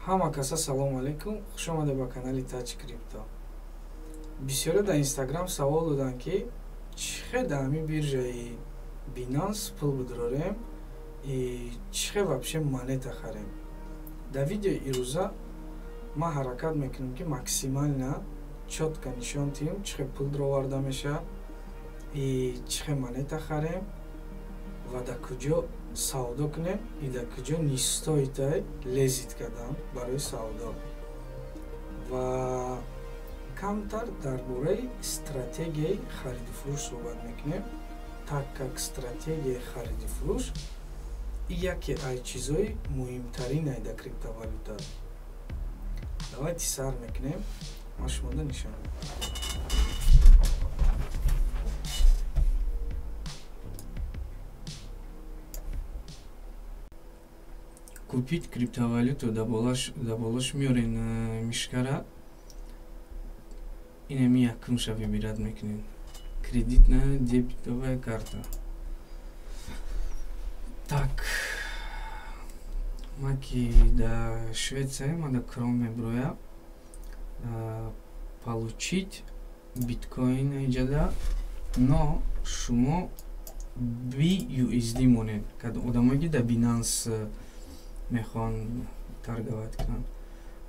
Ҳама каса салом алейкум, хуш омадед ба канали Touch Crypto. Бисёре дар Instagram савол доданд, ки чӣ хел дар ҳамин биржаи Binance пул бидорем и чӣ хел вообще монета харем. Дар видеои ирӯза ман ҳаракат мекунам, ки максимально чётко нишон диҳем, чӣ хел пул дароварда мешавад и чӣ хел монета харем ва дар куҷо савдо кунем и дар куҷо не стоит лезить кардан барои савдо. Ва камтар дар бораи стратегияи хариду фурӯш суҳбат мекунем, так как стратегияи хариду фурӯш яке аз чизҳои муҳимтаринае дар криптовалюта. Давайте сар мекунем, ман шумода нишон медиҳам. Купить криптовалюту да болош меорен мишкара, инами якумша выбирать мекунем. Кредитная дебетовая карта. Так, ма ки да Швеция, ма да Кром меброя. Получить биткоин иҷада, но шумо BUSD монед. Кад одамое ки да Binance мехоҳанд торговать кунанд.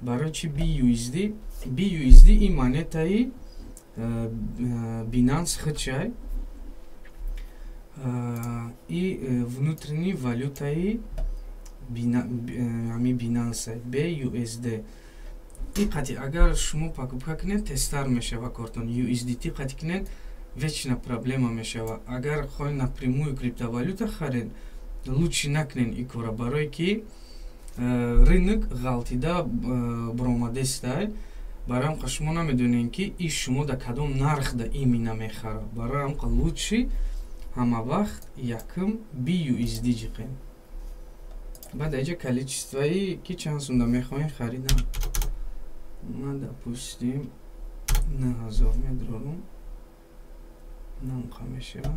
Барои чи BUSD? BUSD ин монетаи Binance худшай и внутренний валютаи ҳами Binance BUSD. И қати агар шумо покупка кунед, тезтар мешава кортон. USDT қати кунед, вечно проблема мешава. Агар хоҳед напрямую криптовалюта харед, лучше накунед ин кора, барое ки рынок ғалтида баромадестай. Барои ҳамқа шумо намедонед, ки и шумо дар кадом нарх да именно мехарад. Барои ҳамқа лучше ҳама вақт якум BUSD ҷиқем. Баъд аҷа количествои ки чанд сумда мехоҳем харидан. Ма допустим 9000 медорам, намқа мешава.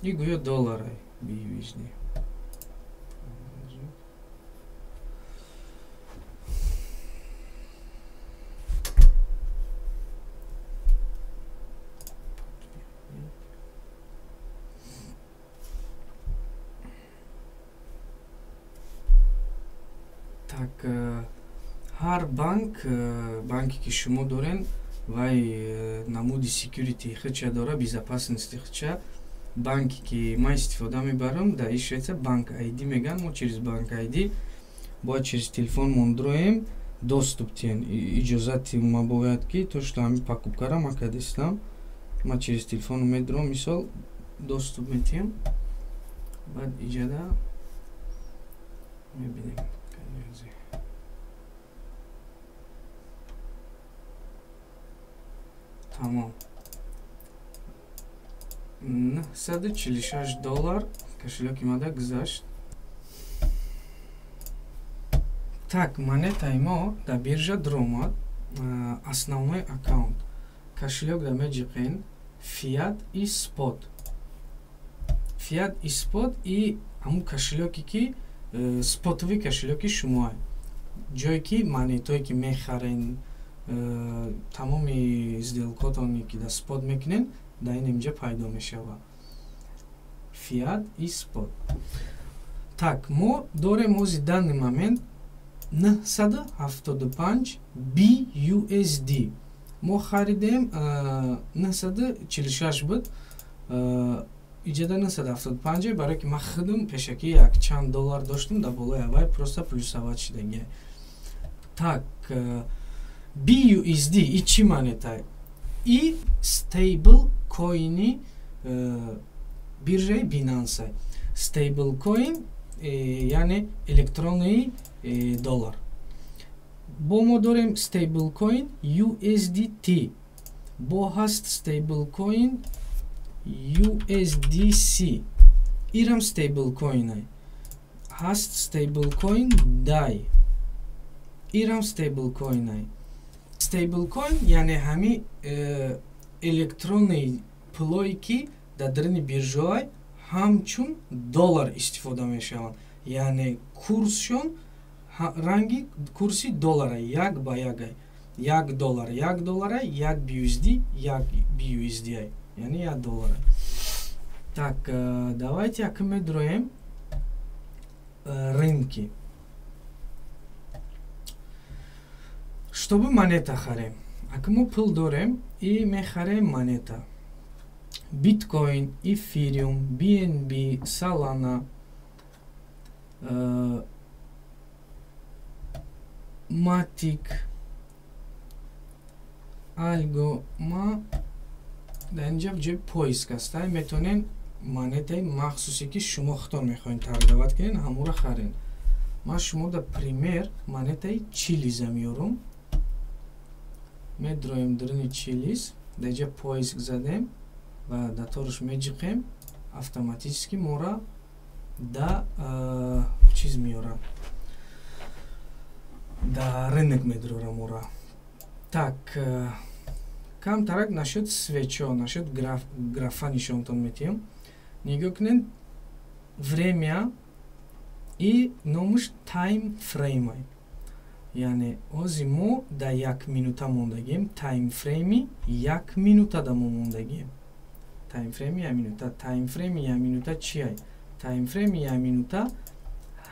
И гӯё долларай BUSD. Так, ҳар банк, банке ки шумо дорен, вай намуди security худша дора, безопасности худша. Банке ки ман истифода мебарам дар ин Швеция, банк ID меган, мо через банк ID бояд через телефон мондроем доступ тиҳем. Иҷозати ма бояд ки то что ҳамин покупкара ма кардистам, ма через телефон медром, мисол доступ метиҳем. Баъд иҷада мебинем. Тамом. $946 кошелёки мада гузашт. Так, монетаи мо дар биржа даромад. Основной аккаунт. Кошелёк да меҷиқен фиат и спот. Фиат и спот и ҳамун кошелёке ки спотовый кошелёки шумоа. Ҷое ки монетое ки мехарен, тамоми сделкотоне ки дар спот мекунен, дар ин инҷа пайдо мешавад. Фиат и спот. Так, мо дорем ози данный момент 975 BUSD. Мо харидем 946 буд, иҷада 975, барое ки ман худам пешакӣ як чанд доллар доштам дар болои авай, просто плюсовать шидагия. Так, BUSD и чӣ монета? И stable coin биржаи Binance. Stable coin яъне электронный доллар. Бо мо дорем stable coin USDT. Бо ҳаст stable coin USDC. Ирам stable coin. Ҳаст stable coin DAI. Ирам stable coin. Stable coin яъне ҳами электронный пулое ки дар даруни биржаҳо ҳамчун доллар истифода мешаванд. Яъне курсшон Ранги курси доллара як ба якай. $1 $1, 1 BUSD 1 BUSD, яъне $1. Так, давайте ака медроем рынки. Чтобы монета харем. Ака мо пул дорем и мехарем монета. Биткоин, Эфириум, BNB, Solana, Matic, Algo. Ма дар инҷа ҷои поиск аст. Метавонен монетаи махсусе, ки шумо худтон мехоҳед торговать кунед, ҳамура харен. Ман шумо да пример монетаи Чилиза меёрум. Медроем даруни Чилиз, дар инҷа поиск задем ва датораш меҷиқем, автоматически мора да чиз меёра, да рынок медрора мора. Так, камтарак насчет свечо, насчет графа нишонтон метиҳем. Нигоҳ кунед, время и номаш time frame. Яъне ҳози мо да як минута мондагием, time frame як минута да мо мондагием. Time frame як минута, time frame як минута чия? Time frame як минута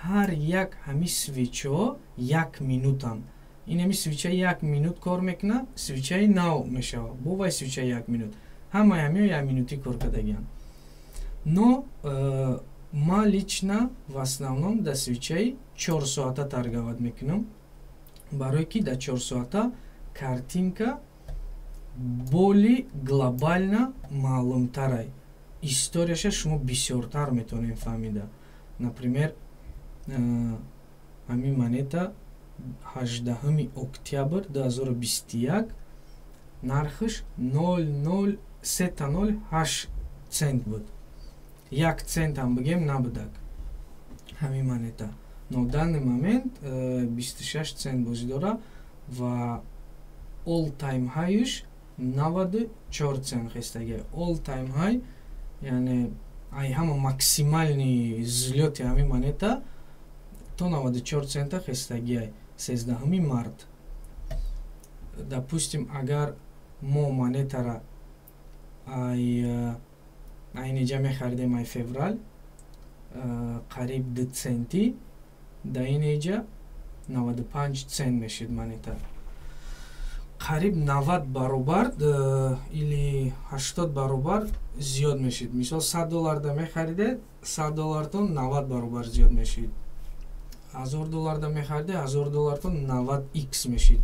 ҳар як ҳами свечо як минутан. Ин ҳами свеча як минут кор мекунад, свечаи нав мешавад. Бо вай свеча як минут. Ҳамаи ҳамиҳо як минутӣ кор кардагианд. Но ма лично в основном да свечаи 4 соата торговать мекунам. Барое ки да 4 соата картинка более глобально маълумтарай. Историяша шумо бисёртар метавонед фаҳмида. Например, ҳамин монета 18 октябр 2021 нархаш 0,0308 цент буд. 1 цент ҳам бигем набудак ҳамин монета. Но данный момент 26 цент бозӣ дора ва all time high-ш 94 цент хестагия. All time high, яъне ай ҳама максимальный взлёти ҳамин монета то 94 цента хестагиай 13 март. Допустим, агар мо монетара ай айниҷа мехаридем ай феврал қариб 2 центи, да инеҷа 95 цент мешид монета. Қариб 90 баробар или 80 баробар зиёд мешид. Мисол 100 долларда мехаридед, 100 доллартон 90 баробар зиёд мешид. 1000 долларда мехариде, 1000 доллартон 90 x мешид.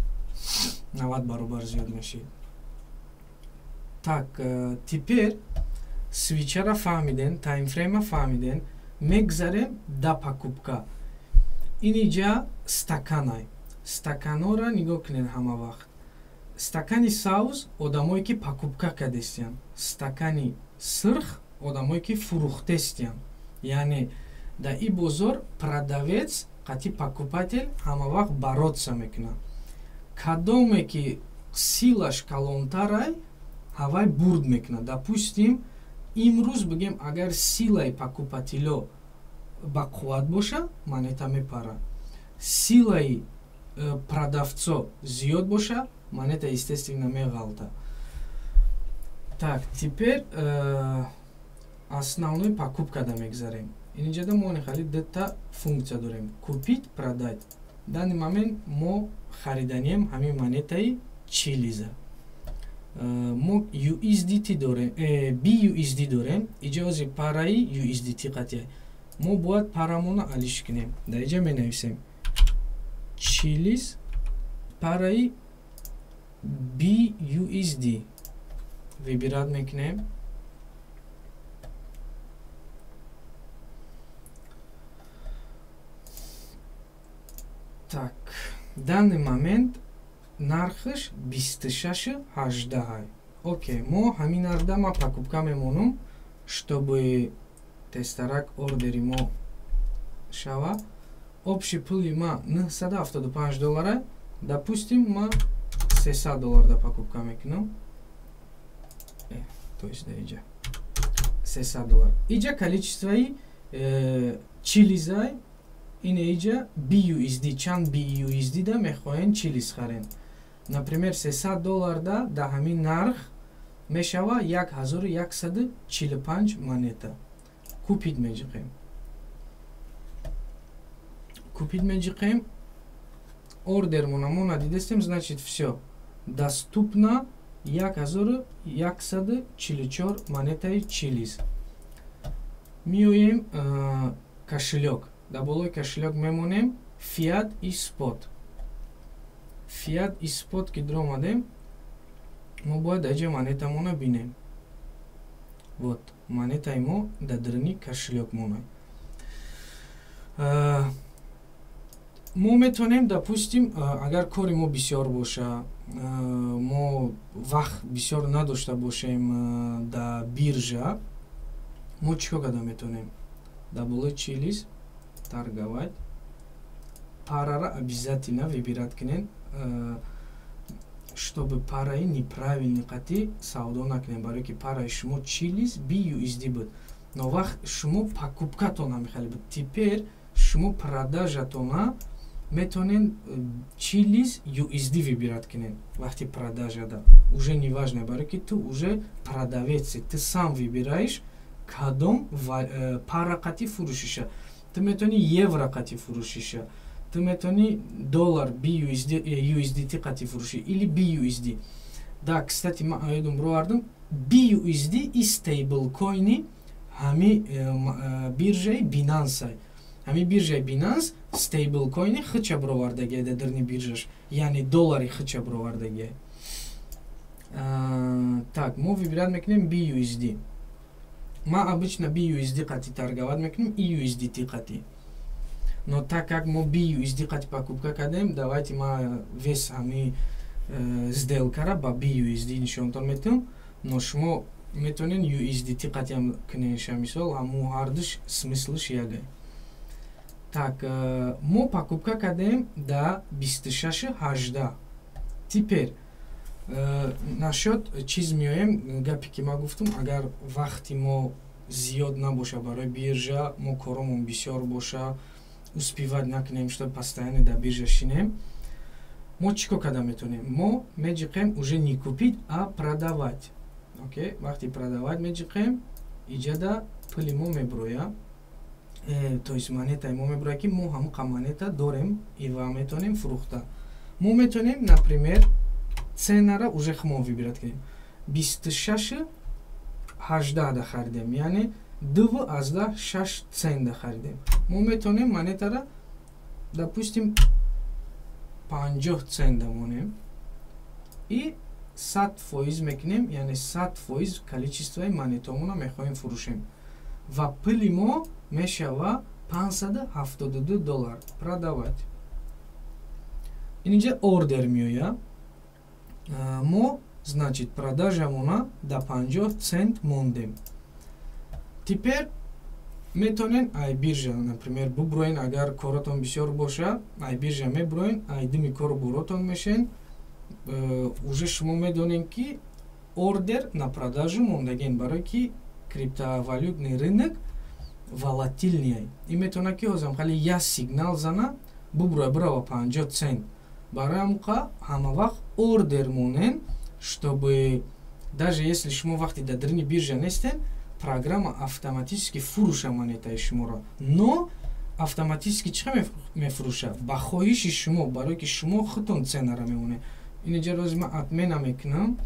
90 баробар зиёд мешид. Так, теперь свечара фаҳмиден, таймфрейма фаҳмиден, мегзарем да покупка. Иниҷа стаканай. Стаканора нигоҳ кунед ҳама вақт. Стакани сабз одамое ки покупка кардестиянд, стакани сирх одамое ки фурӯхтестиянд. Яъне дар ин бозор продавец қати покупатель ҳама вақт бороться мекунад. Кадоме ки силаш калонтарай, ҳавай бурд мекунад. Допустим, имрӯз бигем, агар силаи покупателё ба қувват боша, монета мепара. Силаи продавцо зиёд боша, монета естественно меғалта. Так, теперь основной покупка да мегзарем. Инҷада мо хали дута функция дорем: купить, продать. Данный момент мо хариданием ҳамин монетаи Чилиза. Мо USDT дорем, BUSD дорем. Иҷа ози параи USDT қатия. Мо бояд парамона алиш кунем. Дар иҷа менависем Чилиз параи BUSD. Выбирать мекунем. Так, данный момент нархаш 26,18. Окей, мо ҳамин нархда ма покупка мемонум, чтобы тезтарак ордери мо шава. Общий пули ма 975 доллара. Допустим, ма 300 доллар да покупка мекунам. То есть да иҷа 300 доллар. Иҷа количествои Чилизай Ин иҷа BUSD, чанд BUSD да мехоҳем Чилиз харем. Например, 300 долларда да ҳамин нарх мешава 1145 монета. Купить меҷиқем, купить меҷиқем. Ордермона мо надидестем, значит, всё доступно, 1144 монетаи Чилиз. Меоем кошелёк, дар болои кошелёк мемонем, фиат и спот. Фиат и спот ки дуромадем, мо бояд даҷа монетамона бинем. Вот монетаи мо дар даруни кошелёк монад. Мо метавонем, допустим, агар кори мо бисёр боша, мо вақт бисёр надошта бошем да биржа, мо чӣ кор карда метавонем? Дар болои Чилиз, торговать, парара обязательно выбирать кунен, чтобы параи неправильный қатӣ савдо накунем, барое ки параи шумо Чилиз BUSD буд, но вақт шумо покупкатон ҳамихеле буд. Теперь шумо продажатона метавонед Чилиз USD выбирать кунед. Вақти продажада уже неважно, барое ки ту уже продавец, ты сам выбираешь, кадом пара қатӣ фурӯшиша. Ту метавонӣ евро қатӣ фурӯшиша, ту метавонӣ доллар BUSD, USDT қатӣ фурӯшӣ или BUSD. Да, кстати, ман оёдум бировардам, BUSD и стейблкоини ҳами биржаи Binance. Ҳами биржаи Binance стейблкоини худша бировардагия дар дарни биржаш, яъне доллари худша бировардагия. Так, мо выбирать мекунем BUSD. Ма обычно BUSD қатӣ торговать мекунем и USDT қатӣ, но так как мо BUSD қатӣ покупка кардем, давайте ма весь ҳами сделкара ба BUSD нишонтон метиҳам, но шумо метавонед USDT қатиам кунеша. Мисол, ҳаму ҳардуш смыслш ягай. Так, мо покупка кардем да 26-18. Теперь насчёт чиз меоем, гапе ки ман гуфтам: агар вақти мо зиёд набоша барои биржа, мо коромон бисёр боша, успевать накунем, что постоянно дар биржа шинем, мо чӣ кор карда метавонем? Мо меҷиқем уже не купить, а продавать. Окей, вақти продавать меҷиқем, иҷада пули мо меброя, то есть монетаи мо меброя, ки мо ҳамуқа монета дорем ва метавонем фурӯхта. Мо метавонем, например, ценара уже худмон выбирать кунем. 26-18 да харидем, яъне 2,6 цента харидем. Мо метавонем монетара, допустим, 50 цента монем и 100% мекунем, яъне 100% количествои монетомона мехоҳем фурӯшем ва пули мо мешава 572 доллар. Продавать. Инҷа ордер меояд. Мо, значит, продажамона да 50 цент мондем. Теперь метавонен ай биржа, например, буброен. Агар коротон бисёр боша, ай биржа меброен, ай дими кору боротон мешен. Уже шумо медонем, ки ордер на продажу мондагин, барое ки криптовалютный рынок волатильный и метавонад, ки ҳозирам хали як сигнал зана, буброя, бирава 50 цент. Барои ҳамуқа ҳама вақт ордер монен, чтобы даже если шумо вақти дар дарини биржа нестен, программа автоматически фурӯша монетаи шуморо. Но автоматически чӣ мефурӯша? Ба хоҳиши шумо, барое ки шумо худтон ценара мемонед. Инҷа рози ман отмена мекунам.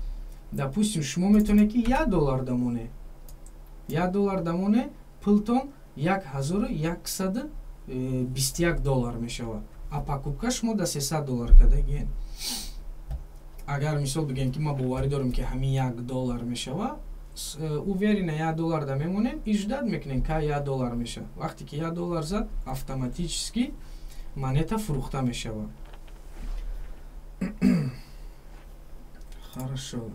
Допустим, шумо метавонед, ки 1 доллар дамоне, 1 доллар дамоне, пултон 1121 доллар мешавад, а покупка шумо да 300 доллар кардагиен. Агар, мисол, бигем, ки ман боварӣ дорам, ки ҳамин 1 доллар мешава, уверенно 1 доллар да мемонем и ждать мекунем, ка 1 доллар мешава. Вақте ки 1 доллар зад, автоматически монета фурӯхта мешавад. Хорошо,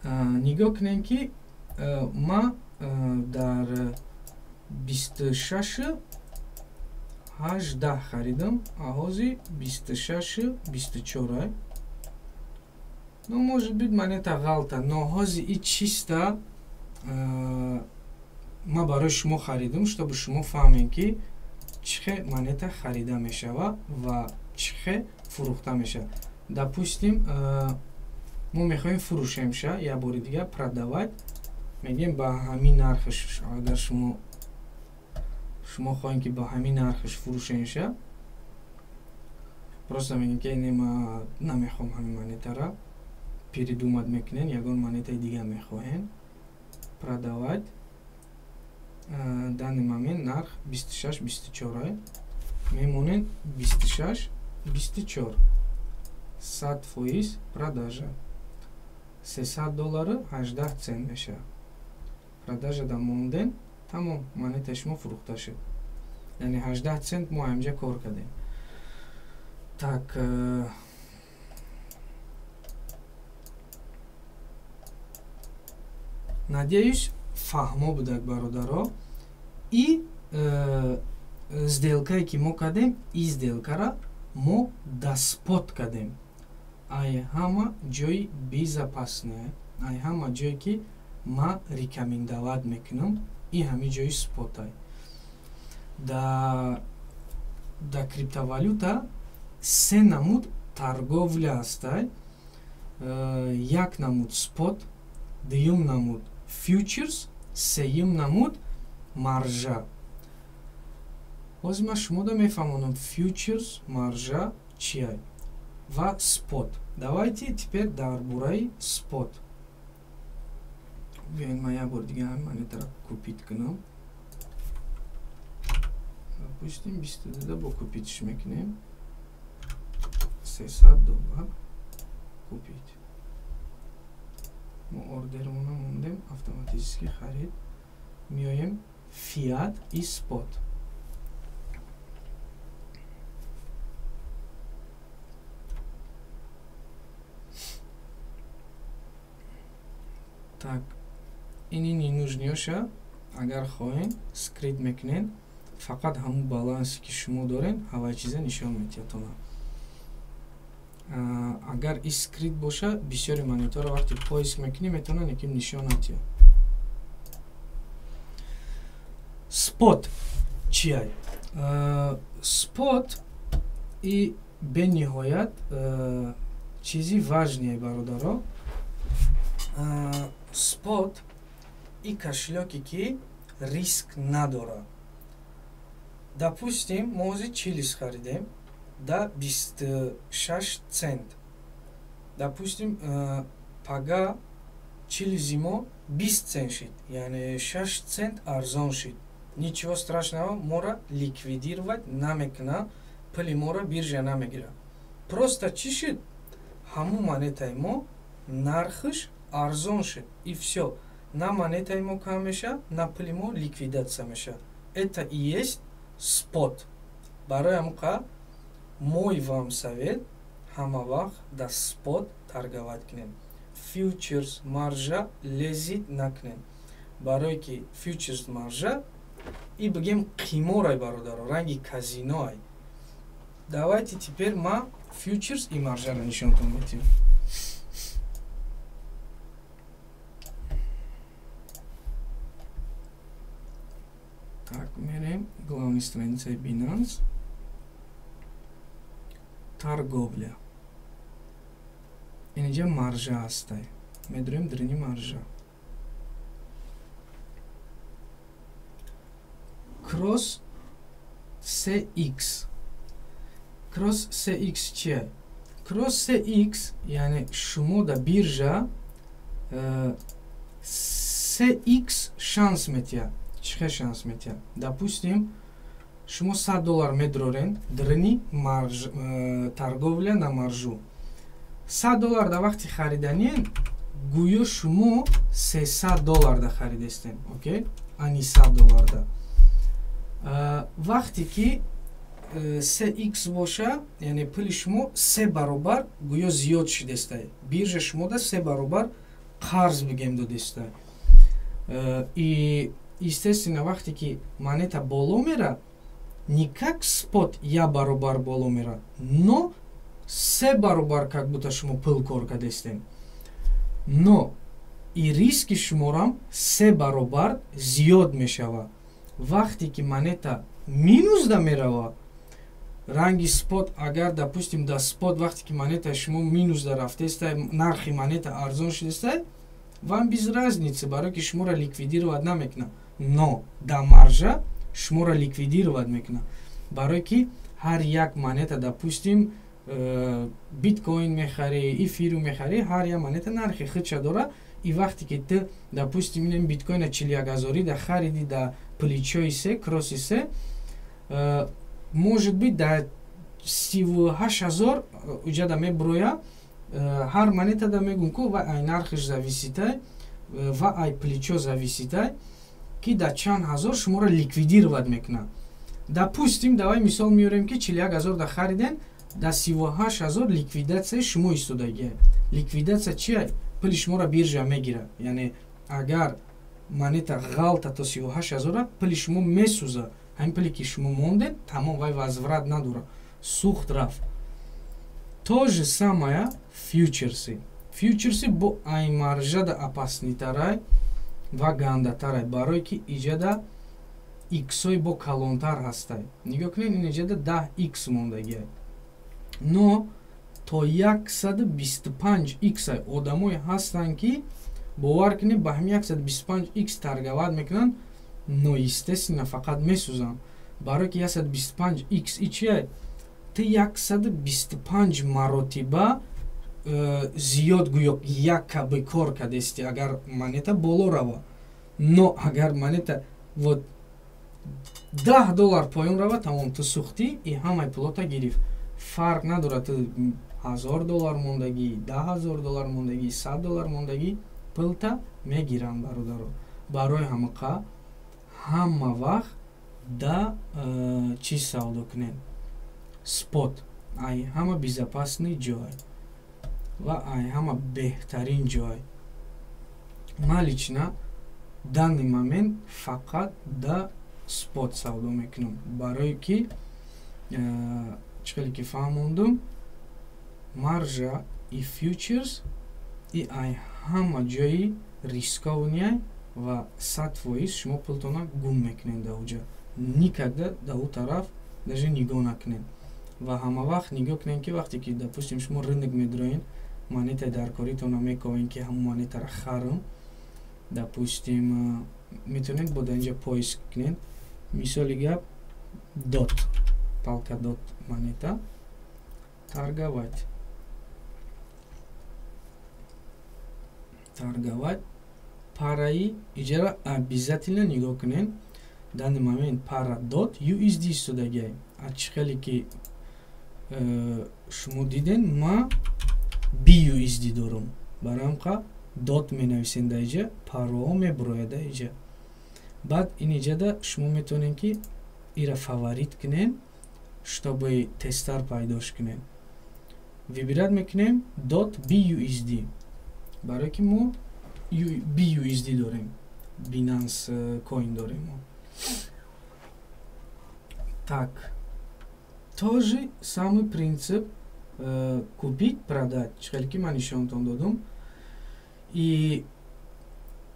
нигоҳ кунем, ки ма дар 26-18 харидам, а ҳозир 26-24. Ну, может быть, монета ғалта, но ҳозир и чиста ма барои шумо харидам, чтобы шумо фаҳмем, ки Чихе монета харида мешава ва чихе фурӯхта мешава. Допустим, мо мехоҳем фурӯшемша, як бори дига продавать мегем ба ҳамин нархш. Агар шумо хоҳем, ки ба ҳамин нархш фурӯшемша, просто мегем, ки не, ма намехоҳам ҳамин монетара, передумать мекунен, ягон монетаи дига мехоҳем. Продавать. Данный момент нарх 26,24, мемонен 26,24, 100% продажа, 300 доллару 18 цент мешавад. Продажа да монден, тамом, монетаи шумо фурӯхта шуд, яъне 18 цент мо ҳаминҷа кор кардем. Так, надеюсь, фаҳмо будак, бародаро. И сделкае, ки мо кардем, и сделкара мо да спот кардем, ай ҳама ҷои безопасное, ай ҳама ҷое, ки ма рекомендовать мекунам, и ҳами ҷои спотай. Да криптовалюта се намуд торговля ҳастай: як намуд спот, дуюм намуд фьючерс, сеюм намуд маржа. Ҳозир ман шумода мефаҳмонам, фьючерс, маржа чия ва спот. Давайте теперь дар бораи спот. Биёед, ман як бор дига ҳамин монетаро купить кунам. Допустим, 22-да бо купитьш мекунем, 300 доллар купить. Мо ордермона мондем, автоматически харид. Меоем фиат и спот. Так, ини ненужныйоша агар хоҳем, скрыть мекунем, фақат ҳамун балансе, ки шумо дорем, ҳавай чиза нишон метиҳад. Агар и скрыть боша, бисёри монетаро вақте поиск мекунӣ, метавонад яким нишон натиҳад. Спот чия? Спот и бениҳоят чизи важные, бародаро. Спот и кошелёке, ки риск надорад. Допустим, мо ҳозир Чилис харидем да 26 цент. Допустим, пага Чилизи мо 20 цент шид, яъне 6 цент арзон шид. Ничего страшного, мора ликвидировать намекуна, пули моро биржа намегирад. Просто чӣ шуд? Ҳамун монетаи мо нархш арзон шуд, и всё. На монетаи мо кам мешавад, на пули мо ликвидация мешавад. Это и есть спот. Барои ҳамқа мой вам совет: ҳама вақт дар спот торговать кунем, фьючерс, маржа лезить накунем, барое ки фьючерс, маржа и бигем қиморай, бародаро, ранги казиноай. Давайте теперь ма фьючерс и маржаро нишонтон метиҳам. Так, мерем главной страницаи Binance, торговля. Инҷа маржа ҳастай, медурем дрини маржа. Кросс 3x. Кросс 3x чия? Кросс 3x яъне шумо да биржа 3x шанс метиҳад. Чӣ хел шанс метиҳад? Допустим, шумо 100 доллар медрорен дрини торговля на маржу. 100 доллар да вақти хариданиен, гӯё шумо 300 доллар да харидестен, окей, ани 100 доллар да. Вақте ки 3x боша, яъне пули шумо се баробар гӯё зиёд шудестай, биржа шумода се баробар қарз бигем додестай. И естественно, вақте ки монета боло мера, не как спот я баробар боло мера, но се баробар, как будто шумо пул кор кардестем. Но и риски шуморам се баробар зиёд мешавад. Вақте ки монета Минус да мерава. Ранги спот, агар, допустим, да спот вақте ки монета шумо минус да рафтеста, нархи монета арзон шудеста, вам без разницы, барое ки шуморо ликвидировать намекунад. Но да маржа шуморо ликвидировать мекунад, барое ки ҳар як монета, допустим, биткоин мехарӣ, эфиру мехарӣ, ҳар як монета нархи худша дора. И вақте ки ту, допустим, ин биткоина 41 ҳазорӣ да хариди, да плечои се, кросси се, может быть, да 38 000 уҷада меброя. Ҳар монета да мегум ку ва ай нархиш зависитай ва ай плечо зависитай, ки да чанд ҳазор шуморо ликвидировать мекунад. Допустим, давай мисол меорем, ки 41 000 да хариден, да 38 000 ликвидатсияи шумо истодагия. Ликвидатсия чия? Пули шуморо биржа мегирад. Яъне агар монета ғалта то 38 000-а, пули шумо месӯзад. Ҳамин пуле ки шумо мондед, тамом, вай возврат надорад, сӯхт, рафт. То же самое фьючерсы. Фьючерсы бо ай маржада опаснитарай ва гандатарай, барое ки иҷада иксои бо калонтар ҳастай. Нигоҳ кунед, ин иҷада 10 икс мондагиай, но то 125 иксай. Одамое ҳастанд, ки, бовар кунед, ба ҳамин 125 икс торговать мекунанд, но, естественно, фақат месӯзанд, барое ки 125 икс и чия? Ту 125 маротиба зиёд гӯё як каби кор кардести, агар монета боло рава. Но агар монета вот 10 доллар поён рава, тамом, ту сӯхтӣ и ҳамаи пулота гирифт. Фарқ надорад, ту 1000 доллар мондагӣ, 10 000 доллар мондагӣ, 100 доллар мондагӣ, пулта мегиранд, бародаро. Барои ҳамақа ҳама вақт да чиз савдо кунед, спот ай ҳама безопасный ҷой ва ай ҳама беҳтарин ҷой. Ман лично данный момент фақат да спот савдо мекунам, барое ки чӣ хеле ки фаҳмондум, маржа и фьючерс и ай ҳама ҷои рискованный ва 100% шумо пултона гум мекунед да уҷа. Никогда да ӯ тараф даже нигоҳ накунед ва ҳама вақт нигоҳ кунед, ки вақте ки, допустим, шумо рынок медроен, монетаи даркоритона мековен, ки ҳамон монетаро харам, допустим, метавонед бо дар инҷа поиск кунед. Мисоли гап, дот, Полкадот монета, торговать, торговать параи иҷара обязательно нигоҳ кунед. Данный момент пара дот USD истодагиай. А чӣ хеле ки шумо диден, ма BUSD дорам. Барои ҳамқа дот менависем дар иҷа, пароҳо мебурояд дар иҷа. Баъд ин иҷада шумо метавонед, ки ира фаворит кунед, чтобы тезтар пайдош кунед. Выбирать мекунем дот BUSD, барое ки мо BUSD дорем, Binance Coin дорем мо. Так, тоже самый принцип, купить, продать, чӣ хеле ки ман нишонтон додум. И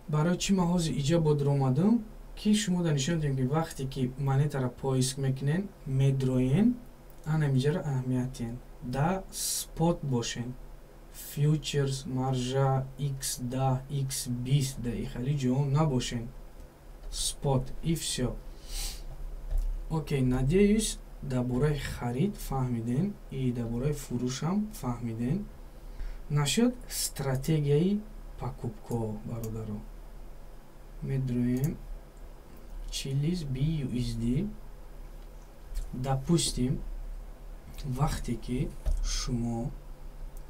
барои чӣ ман ҳозир иҷа бодр омадам, ки шумо да нишон додем, ки вақте ки монетаро поиск мекунен, медроен, анамиҷаро аҳамият диҳен, да спот бошен. Фьючерс, маржа, x10, x20, да ихали ҷоҳо набошен. Спот и всё. Окей, надеюсь, дар бораи харид фаҳмидем и дар бораи фурӯшам фаҳмидем. Насчёт стратегияи покупко, бародаро, медроем Chiliz BUSD. Допустим, вақте ки шумо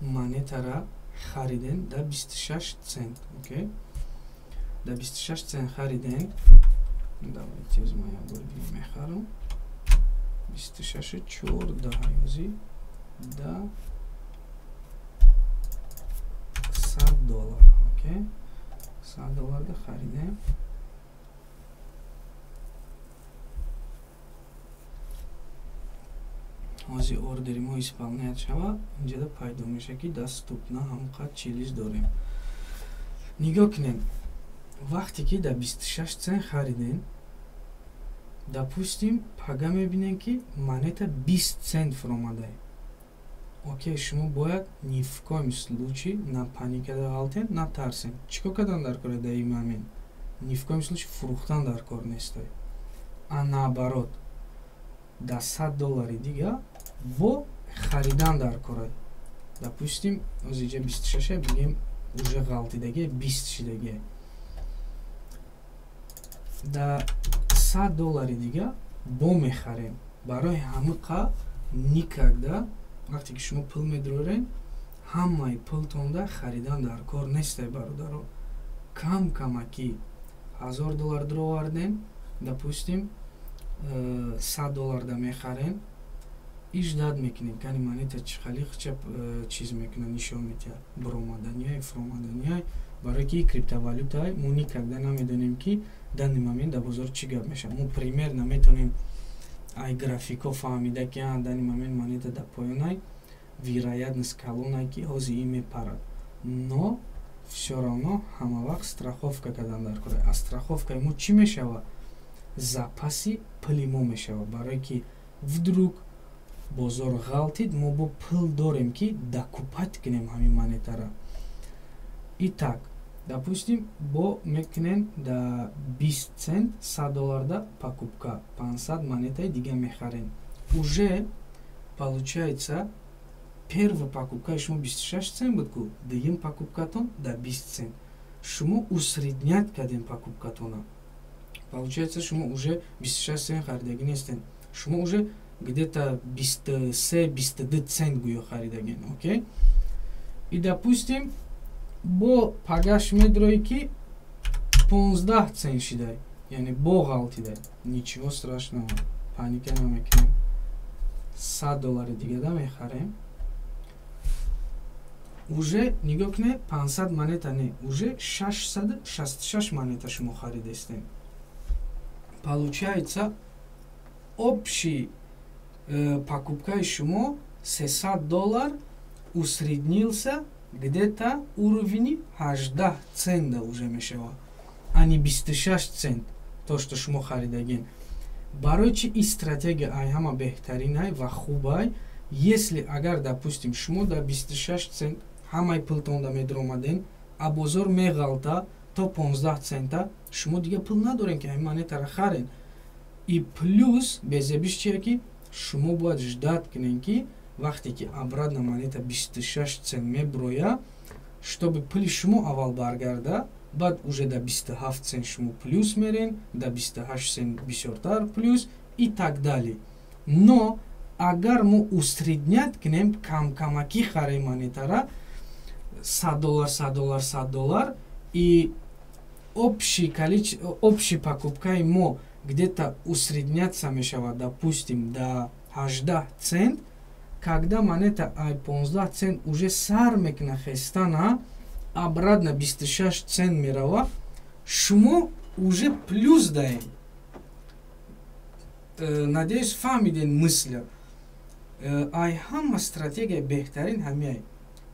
монетара хариден да 26 цент, окей, да 26 цент хариден. Давайте ман як бори дига мехарам 26 14 ёзи да 100 доллар. Окей, 100 доллар да харидем. Ҳозир ордери мо исполнять шава, инҷода пайдо мешавад, ки доступно ҳамқад Chiliz дорем. Нигоҳ кунед, вақте ки дар 26 цент харидем. Допустим, пага мебинем, ки монета 20 цент фуромадай. Окей, шумо бояд ни в коем случае на паника ғалтен, на тарсен. Чӣ кор кардан дар кор дар ин момент? Ни в коем случае фурӯхтан дар кор нестай, а наоборот, да 100 доллари дига бо харидан дар кора. Допустим, озиҷа 26, бигем, уже ғалтидаге, 20 шидаге, да 100 доллари дига бо мехарем. Барои ҳамиқа никогда, вақте ки шумо пул медорен, ҳамаи пултонда харидан дар кор нестай, бародаро. Кам камаки 1000 доллар дуровардем, допустим, 100 долларда мехарем и ждать мекунем, кани монета чӣ хали хча чиз мекуна, нишон метиҳад, буромаданиай, фуромаданиай. Барое ки криптовалюта, мо никогда намедонем, ки данный момент дар бозор чӣ гап мешавад. Мо примерно метавонем ай графикҳо фаҳмида, ки данный момент монета дар поёнай, вероятность калонай, ки ҳозир ин мепарад, но всё равно ҳама вақт страховка кардан дар кор. А страховкаи мо чӣ мешавад? Запаси пули мо мешавад, барое ки вдруг бозор ғалтид, мо бо пул дорем, ки докупать кунем ҳамин монетара. Итак, допустим, бо мекунем да 20 цент 100 долларда покупка, 500 монетаи дига мехарем. Уже получается, первый покупкаи шумо 26 цент буд ку, дуюм покупкатон да 20 цент. Шумо усреднять кардем покупкатона. Получается, шумо уже 26 цент харидагӣ нестен, шумо уже где-то 23, 22 цент гӯё харидаген. Окей, и, допустим, бо пагаш медроӣ, ки 15 цент шидай, яъне бо ғалтидай. Ничего страшного, паника намекунем, 100 доллари дигада мехарем. Уже нигоҳ кунед, 500 монета не, уже 666 монета шумо харидестем. Получается, общий покупкаи шумо 300 доллар усреднился где-то уровени 18 цента уже мешавад, а не 26 цент, то, что шумо харидагин. Барои чи ин стратегия ай ҳама беҳтаринай ва хубай? Если агар, допустим, шумо дар 26 цент ҳамаи пултонда медиромаден, а бозор меғалта то 15 цента, шумо дига пул надорен, ки ҳамин монетаро харен. И плюс безебиш чие, ки шумо бояд ждать кунен, ки вақте ки обратно монета 26 цент меброя, чтобы пули шумо аввал баргарда, баъд уже да 27 цент шумо плюс мерен, да 28 цент бисёртар плюс и так далее. Но агар мо усреднять кунем, камкамакӣ харем монетара, 100 доллар, 100 доллар, 100 доллар, и общий покупкаи мо где-то усредняться мешавад, допустим, до 18 цент, когда монета ай 15 цент уже сар мекуна хестана, обратно 26 цент мерава, шумо уже плюс даем. Надеюсь, фаҳмиден мысля. Ай ҳама стратегия беҳтарин ҳамиай: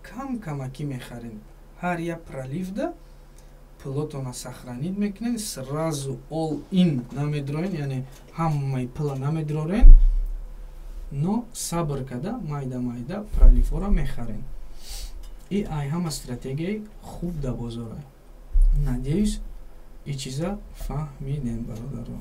кам камакӣ мехарем, ҳар як проливда пулотона сохранить мекунен, сразу all in намедроен, яъне ҳамаи пула намедрорен, но сабр када, майда майда проливҳоро мехарем. И ай ҳама стратегияи хуб да бозора. Надеюсь, и чиза фаҳмидем, бародаро.